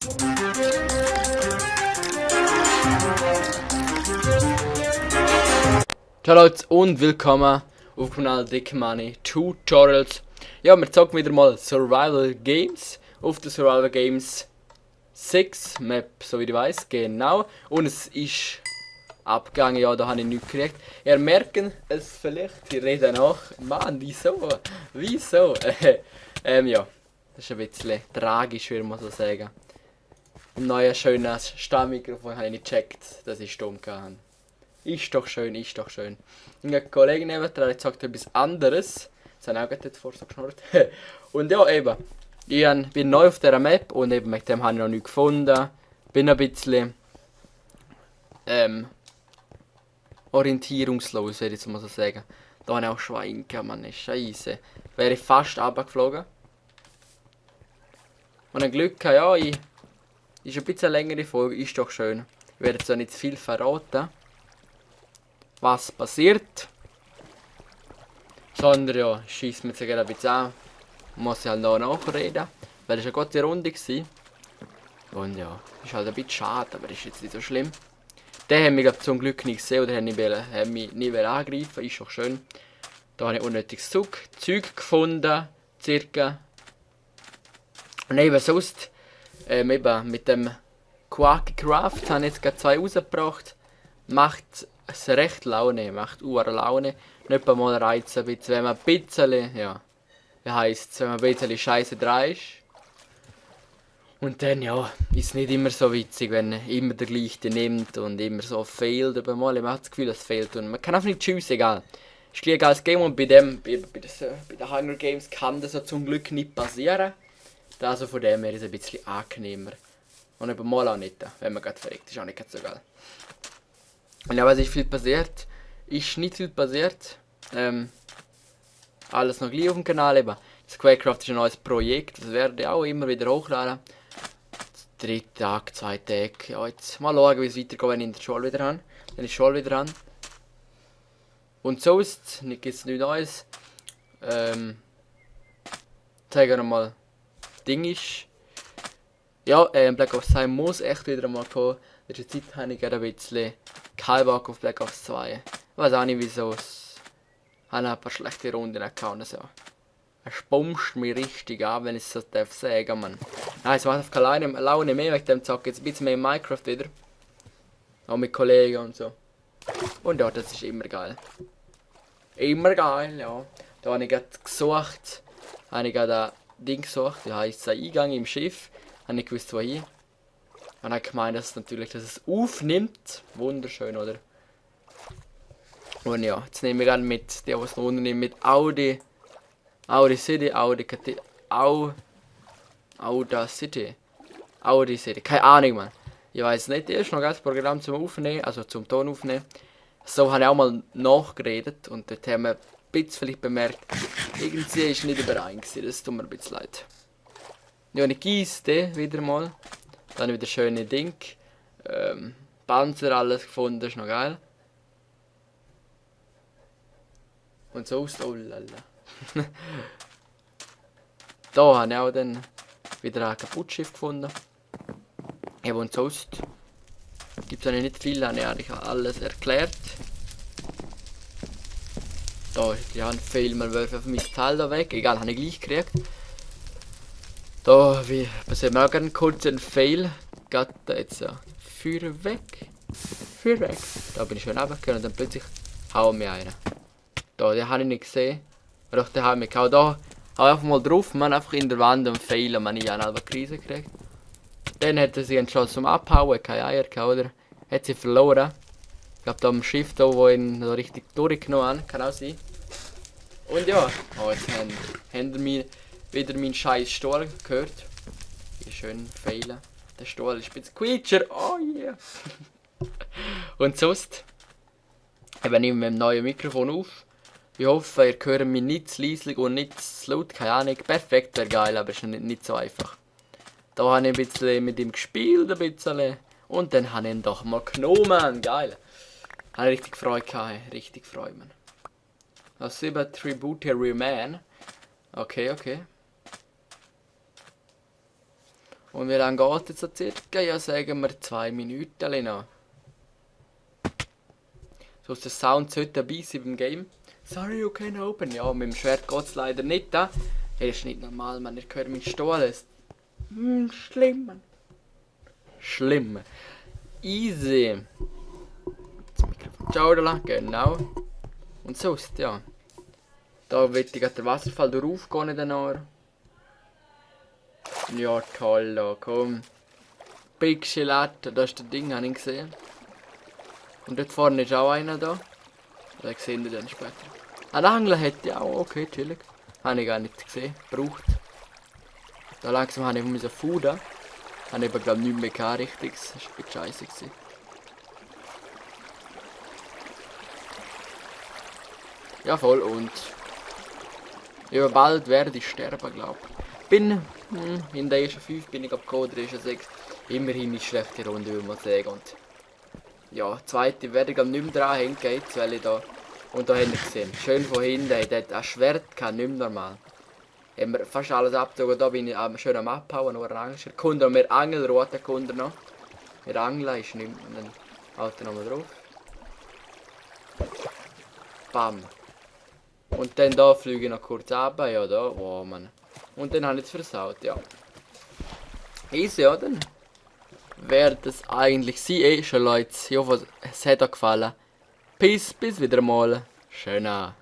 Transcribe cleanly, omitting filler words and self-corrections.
Ciao Leute und willkommen auf dem Kanal Dick Money Tutorials. Ja, wir zocken wieder mal Survival Games auf der Survival Games 6 Map, so wie ich weiß, genau. Und es ist abgegangen, ja, da habe ich nichts gekriegt. Ihr merkt es vielleicht, ich rede nach. Mann, wieso? Wieso? Ja, das ist ein bisschen tragisch, würde man so sagen. Im neuen schönen Stammmikrofon habe ich nicht gecheckt, dass ich stumm kann. Ist doch schön, ist doch schön. Und ein Kollege nebenan hat gesagt etwas anderes. Das habe ich auch gerade davor so geschnurrt. Und ja, eben. Ich bin neu auf dieser Map und eben mit dem habe ich noch nichts gefunden. Bin ein bisschen orientierungslos, würde ich jetzt mal so sagen. Da habe ich auch Schwein gehabt, Mann. Scheiße. Wäre ich fast runtergeflogen. Und ein Glück gehabt, ja, ist ein bisschen längere Folge, ist doch schön. Ich werde zwar nicht zu viel verraten, was passiert. Sondern ja, schießt mir jetzt gerade ein bisschen an. Muss ich halt noch nachreden. Weil es eine gute Runde war. Und ja, ist halt ein bisschen schade, aber ist jetzt nicht so schlimm. Den haben wir zum Glück nicht gesehen oder haben mich nie angegriffen. Ist doch schön. Da habe ich unnötiges Zeug gefunden. Circa. Und eben sonst, eben mit dem Quacky Craft habe ich jetzt gerade 2 rausgebracht. Macht es recht Laune, macht Laune. Nicht mal reizen, ein bisschen, wenn man ein bisschen, ja, wie heisst es, wenn man ein bisschen Scheiße dran ist. Und dann, ja, ist es nicht immer so witzig, wenn immer der gleiche nimmt und immer so fehlt. Aber mal, man hat das Gefühl, es fehlt. Und man kann einfach nicht schiessen, egal. Ist ein geiles Game und bei den Hunger Games kann das ja zum Glück nicht passieren. Also von dem her ist es ein bisschen angenehmer. Und eben mal auch nicht, wenn man gerade fragt. Ist auch nicht so geil. Und ja, was ist viel passiert? Ist nicht viel passiert. Alles noch gleich auf dem Kanal eben. Das Quakecraft ist ein neues Projekt, das werde ich auch immer wieder hochladen. 3 Tage, 2 Tage. Ja, jetzt mal schauen, wie es weitergeht, wenn ich in der Schule wieder habe. Dann ist Schule wieder an. Und sonst gibt es nichts Neues. Zeigen wir mal. Ding ist. Ja, Black Ops 2 muss echt wieder mal kommen. In der Zeit habe ich gerade ein bisschen keinen Bock auf Black Ops 2. Ich weiß auch nicht wieso. Ich habe ein paar schlechte Runden gehabt. So. Er spumst mich richtig an, wenn ich es so darf sagen, Mann. Nein, es macht auf keine Laune mehr wegen dem Zocken. Jetzt ein bisschen mehr in Minecraft wieder. Auch mit Kollegen und so. Und ja, das ist immer geil. Immer geil, ja. Da habe ich gerade gesucht. Habe ich gerade ein Ding gesucht. Ja, heisst ein Eingang im Schiff. Habe ich gewusst, wohin. Und habe gemeint, dass es aufnimmt. Wunderschön, oder? Und ja, jetzt nehme ich gerade mit, die was noch unternehmen, mit Audi City, Audi City, keine Ahnung, man. Ich weiß nicht, das ist noch ein Programm zum Aufnehmen, also zum Ton aufnehmen. So habe ich auch mal nachgeredet und dort haben wir ein bisschen vielleicht bemerkt, irgendwie ist nicht überein gewesen, das tut mir ein bisschen leid. Ja, eine Kiste wieder mal, dann wieder schöne Ding, Panzer alles gefunden, das ist noch geil. Und so ist oh lala. Da habe ich auch dann wieder ein Kaputtschiff gefunden. Eben und sonst gibt es eigentlich nicht viel, habe ich eigentlich alles erklärt. Da ist ja ein Fail, man wirft auf mein Teil da weg. Egal, habe ich gleich gekriegt. Da passiert mir auch gerne kurz ein Fail. Geht da jetzt ja Feuer weg. Feuer weg. Da bin ich schön runtergekommen und dann plötzlich hauen wir einen. Da, den habe ich nicht gesehen. Doch, den habe ich gehauen. Da habe ich einfach mal drauf, man einfach in der Wand und failen, man ich habe eine Krise gekriegt. Dann hat er sich entschlossen zum Abhauen, keine Eier gehabt, oder? Hat sie verloren. Ich glaube da am Schiff da, wo ihn so richtig durchgenommen hat, kann auch sein. Und ja, oh, jetzt haben wir wieder meinen scheiß Stuhl gehört. Wie schön failen. Der Stuhl ist ein bisschen quietscher, oh yeah. Und sonst, eben nehmen wir mit dem neuen Mikrofon auf. Ich hoffe, ihr hört mich nicht zu leislich und nicht zu laut, keine Ahnung. Perfekt wäre geil, aber es ist nicht so einfach. Da habe ich ein bisschen mit ihm gespielt, ein bisschen. Und dann habe ich ihn doch mal genommen, geil. Habe ich richtig Freude gehabt, richtig Freude, man. Das 7 Tributary Man. Okay, okay. Und wie lange geht es so circa? Ja, sagen wir 2 Minuten noch. So ist der Sound sollte dabei sein beim Game. Sorry, you can open. Ja, mit dem Schwert geht es leider nicht. Das ist nicht normal, man. Ich höre meinen Stuhl. Schlimm, man. Schlimm. Easy. Das Mikrofon schauen, genau. Und sonst, ja. Da wird ich der Wasserfall durchaufgehen in den Ohr. Ja, toll, da, komm. Big Gelato, das ist das Ding, habe ich gesehen. Und dort vorne ist auch einer da. Den sehen wir dann später. Ein Angler hätte ich auch, okay, chillig. Habe ich gar nicht gesehen, braucht. Da langsam habe ich müssen fudern. Habe ich aber glaube nicht mehr gehabt, richtig. Das war ein bisschen scheisse gewesen. Ja voll, und ja, bald werde ich sterben, glaube ich. Bin in der ersten 5 bin ich abgekommen, der ersten 6. Immerhin nicht schlechte Runde, würde man sagen. Und ja, zweite werde ich nicht mehr dran hängen, jetzt, weil ich da. Und da habt ihr gesehen, schön von hinten, hat ein Schwert gehabt, nicht mehr normal. Haben wir fast alles abgezogen, da bin ich schön am Abhauen, nur ein Angel. Kunde noch mehr Angel, rote Kunde noch. Mit Angeln ist nicht mehr, dann halt er nochmal drauf. Bam. Und dann da fliege ich noch kurz runter, ja da, wow man. Und dann habe ich es versaut, ja. Easy, ja dann. Wäre das eigentlich sein, schon Leute. Ich hoffe, es hat euch gefallen. Peace, bis wieder mal. Schöner.